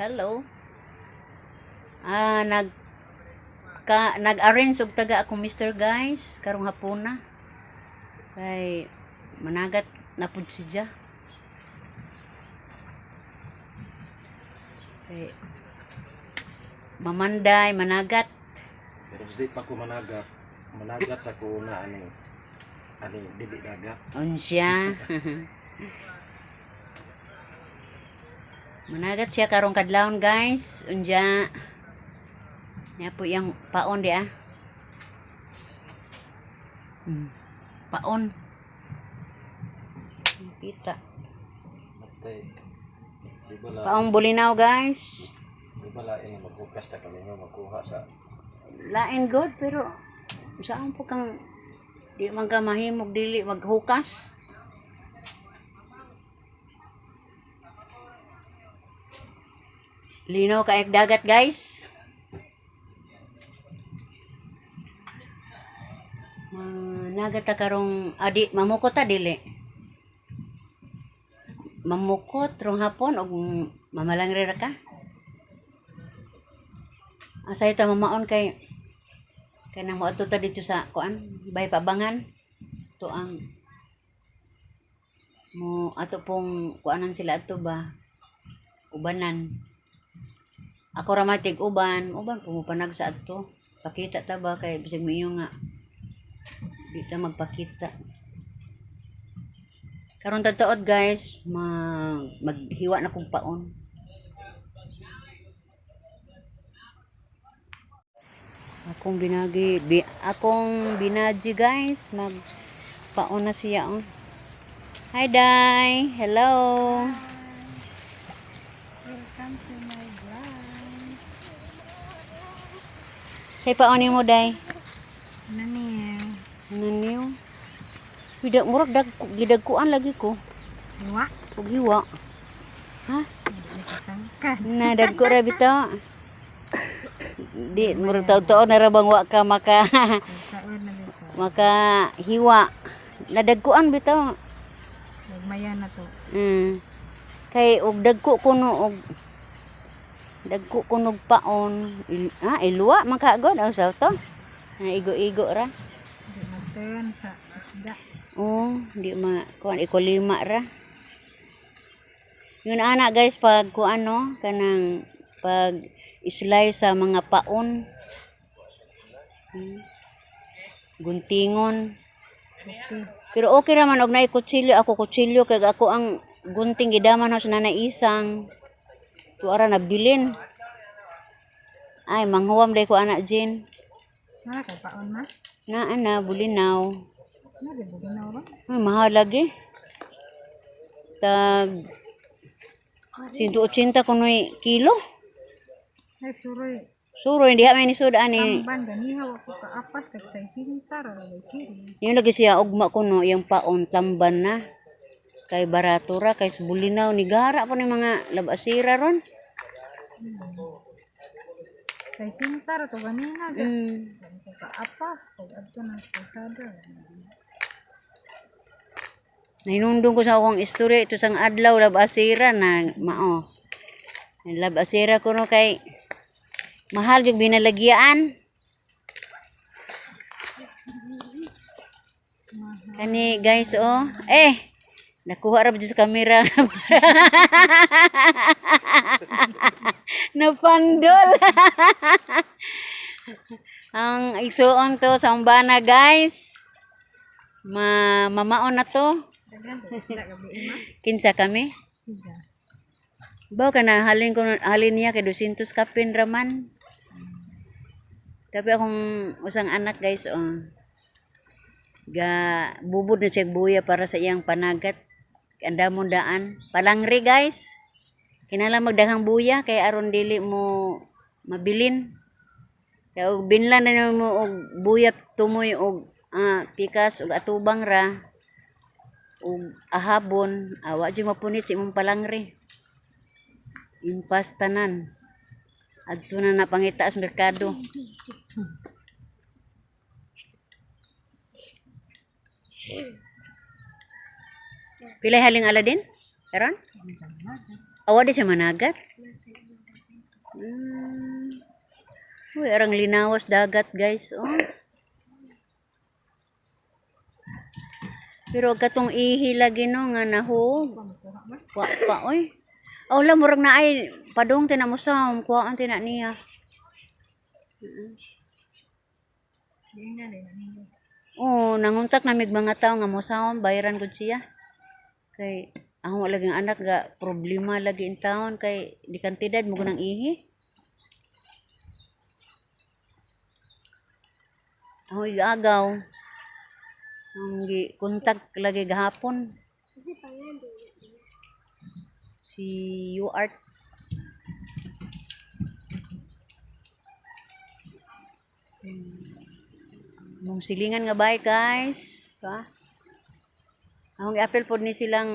Hello. Ah, nag-arrange og taga akong mister, guys, karong hapuna. Kay managat na pud siya. Kay mamanday managat. Pero di pa ko managat. Managat sa ko na aning aning dili dagat. Unsya. Managat siya karong kadlawon, guys. Unya. Nya po yung paon di ah. Paon. Kita. Matay. Di ba la, Paong bulinaw, guys. di ba la ini maghukas ta kami nga magkuha sa Lain god pero saan po kang di man ka mahimog dili maghukas. Linaw kaayag dagat, guys. Managat ta karong adi mamukot ta dili. Mamukot rong hapon og mamalangre ra ka. Asay ta mamaon kay kanang moadto ta dito sa kuan bay pabangan to ang mo ato pong kuanan sila ato ba ubanan ako ra may tig uban uban pumupanag sa adto pakita ta ba kay bisag miyo nga di ta magpakita karon tagtuod, guys, maghiwa na kong paon. Akong binaji, guys, mag paon na siya oh. Hi, Dai. Hello. Welcome to my vlog. Say paon nimo, Dai. Ano niya? Ano niyo? Wida murag dag gidagkuan lagi ko. Hiwa? Ug hiwa. Ha? Hindi kasangkan. Na dagko ra bitaw. Di murag taud-taon na ra bang wa ka maka Taon na dito. maka hiwa. Nadagkuan bitaw. Nagmaya na to. Kay og dagko kuno og dagko kunog paon iluwa man ka god ang sa to. Na igo-igo ra. Hindi magturn sa isda. Oo, di ma kuan iko lima ra. Yun ana, guys, pag kuan no kanang pag slice sa mga paon. Guntingon. Okay. Pero okay raman og naay kutsilyo, ako kutsilyo kay ako ang gunting gidaman ho sa nanay isang. Tuara nabilin. Ay, manghuwam day ko ana, Jin. Nara kay paon ma? Na ana bulinaw. Nara buginaw ba? Ay, mahal lagi. Tag 180 kunoy kilo. Ay suroy. Suro hindi ha may nisud ani. Amban ganihaw ako kaapas tag 60 ra lagi kilo. Yung lagi siya ugma kuno yung paon tamban na. Kay barato ra kay bulinaw ni gara pa ni mga labasira ron. 60 ra to ganina. Ko kaapas pag adto na posada. Nahinumdum ko sa akong istorya ito sang adlaw labasira na mao. Labasira ko no kay mahal yung binalagyaan. Kani, guys, oh. Eh, nakuha ra ba dyan sa camera? Napandol. Ang igsuon to sa umbana, guys. Ma mamaon na to. Daghan kay isda gabi ma. Kinsa kami? Sidya. Ba ka na halin ko halin niya kay 200 kapin raman. Tapi akong usang anak, guys, oh. Ga bubod na siya buya para sa iyang panagat. Andamon daan. Palangri, guys. Kinahanglan magdaghang buya kay aron dili mo mabilin. Kay og binlan na mo og buya tumoy og pikas og atubang ra og ahabon awa jud mapunit sa imong palangri. Impas tanan. Adto na napangita sa merkado. Pilay haling Aladin? Karon? Awa di siya managat. Uy, arang linawas dagat, guys, oh. Pero katong ihi lagi no nga nahog. Wa pa oy. Aw la, murag na ay padung tina mo sa kuhaan tina niya. Oh, nanguntak na mig mga tao nga mosaon bayaran gud siya. Kay ako lagi ang anak ga problema lagi in town kay di kantidad mo nang ihi. Ako igaagaw. Ang gi kontak lagi gahapon. Si UART. Mong silingan nga bay, guys. Pa. Akong giapil pod ni silang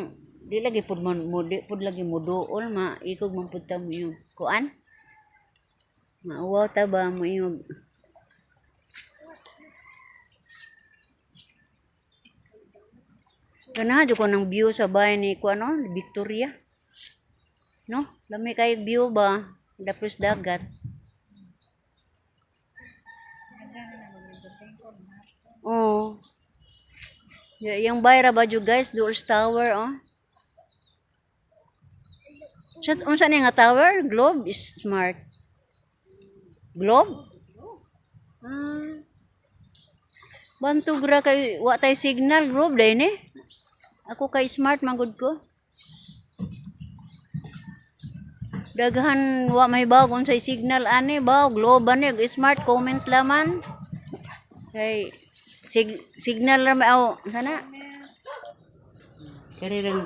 di lagi pod man mo, di pod lagi mo duol, maikog man pud ta mo yung kuan. Mauwaw ta ba mo yung. Ganahan jud ko ng view sa bahay ni kuan, no, Victoria. No, lami kay view ba? Dapos dagat. Oh. Yung bahay ra ba jud, guys, Duals Tower, oh. Sa unsa ni nga tower? Globe is Smart. Globe? Ah. Bantog ra kay wa tay signal, Globe day ni. Ako kay Smart man gud ko. Daghan wa may bawg unsay signal ani ba, Globe ani ug Smart, comment laman. Kay signal ra may aw sana. Kari rin.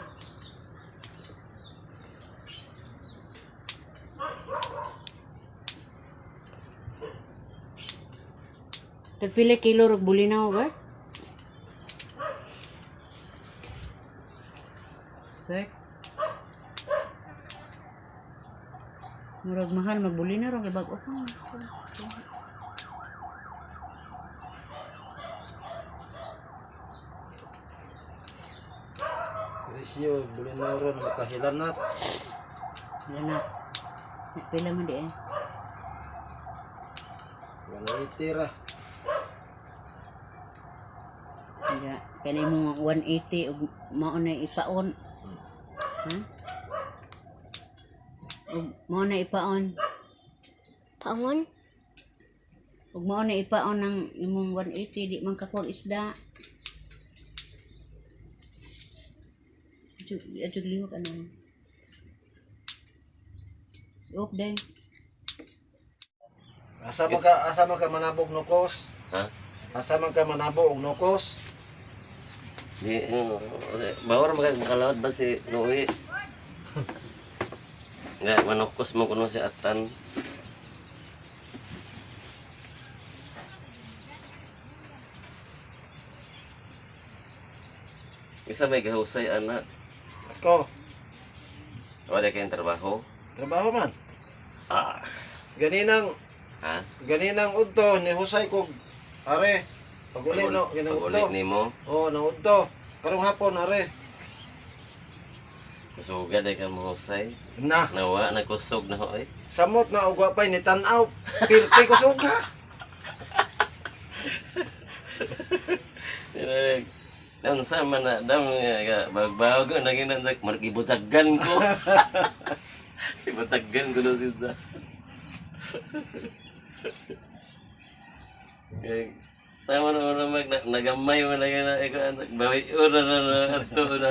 Tagpila kilo rog bulinaw ba? Bert? Murag mahal magbulinaw rong kay bag-o pa. Presyo bulinaw ron makahilanat. Wala na. Pila man di eh. 180 ra. Kaya kani mo 180 ug mao na ipaon. Ha? Ug mao na ipaon. Paon? Ug mao na ipaon ang imong 180, di man kakuha isda. Adjog adjog lihok ano. Lihok day. Asa man ka manabog nukos? Ha? Asa man ka manabog og nukos? Di, bawar makalawad ba si Noe? Nga, manukos mo kuno si Atan. Isa may gahusay, anak. Ako, Wala kayong trabaho? Trabaho man. Ah. Ganinang Ha? Ganinang udto ni husay kog are paguli no ganang Pag-uli udto. nimo, Oh, nang udto. Karong hapon are. masugad ay ka mahusay. Na. Nawa, nagkusog na ho eh. Samot na og wa pay ni tan-aw. Pirti ko suga. Unsa man na dam nga bagbago na ginan sa margibutsagan ko. Ibutsagan ko no siya. Kay tama na na mag nagamay man na gina iko bawi ora na na ato na.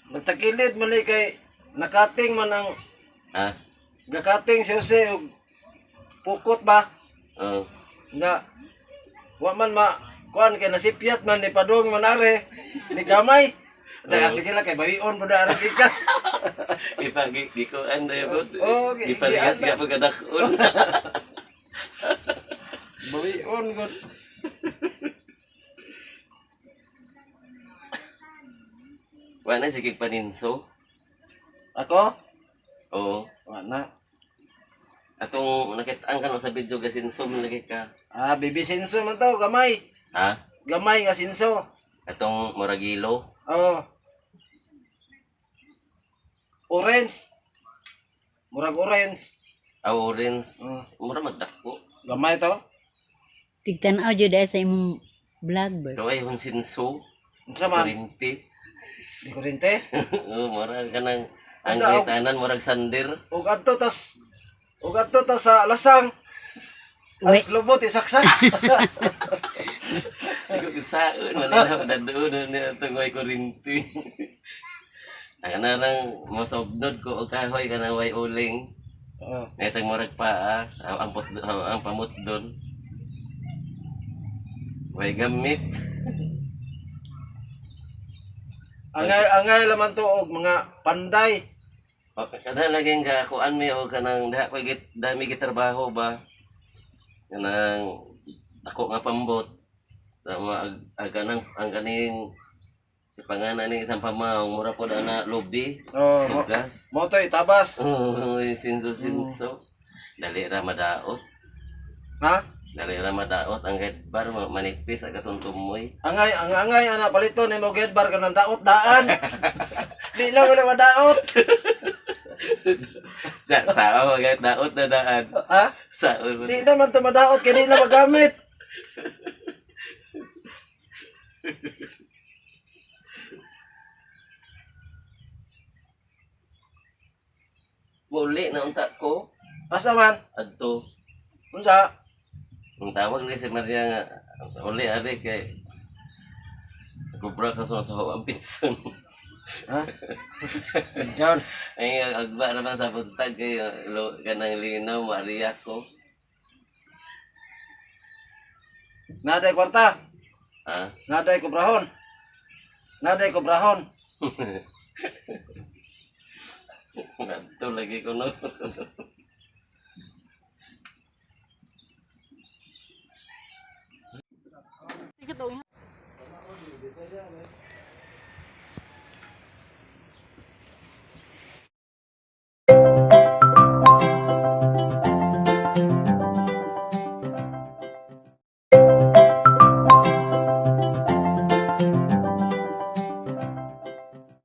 Nagtakilid man ni kay nakating man ang Ah. gakating si Jose og pukot ba? Oh. Nga wa man ma kuan kay nasipyat man ni padung man are ni gamay. Tsaka sige lang kay bawion mo na arang ikas. Ipagi gikuan na yun. Oh, Gipaligas gianda. ga pagkadakon. Bawion gud. Wa na sige paninso. Ako? Oo. Wa na. Atong nakitaan ka no sa video gasinso man lagi ka. Ah, bibi sinso man to, gamay. Ha? Gamay nga sinso. Atong muragilo. Oo. Orange. Murag orange. Ah, orange. Mura magdako. Gamay to. Tigtan-aw jud ay sa imong vlog ba. Ikaw ay hunsinso. Unsa man? Kurinti. Di kurente. Oh, mura ka ng ang Unsa, og- tanan murag sander. Ug adto tas sa lasang. Wait. Alas lubot isaksak. Saon man nila dadoon na niya itong way kurinti. Ang kanarang masognod ko og kahoy kanang way uling. Oh. Netang murag paa, ang put, ang pamot doon. Way gamit. Angay angay laman to og mga panday. O, kada lagi nga kuan mi og kanang daha ko git dami gitrabaho ba. Kanang ako nga pambot. Tama ag, ag kanang ang kaning si pangana ni isang pamaong mura pod ana lobi. Oh, mo, Tugas. mo to itabas. Oh, sinso sinso. Dali ra madaot. Ha? Dali ra madaot ang red bar manipis ang katong tumoy. Angay ang angay ana palito nimo get bar kanang daot daan. Di lang wala madaot. Da, sao magay daot na daan. Ha? Sao. Di naman to madaot kay di na magamit. Muli na unta ko Asa man? adto. Unsa? Ang tawag ni si Maria nga uli ari kay kubra ka sa sa ang pinsan. Ha? John. Ay agba naman sa buntag kay lo kanang linaw Maria ko. Naday kwarta. Ha? Naday kubrahon. Naday kubrahon. Adto lagi ko no.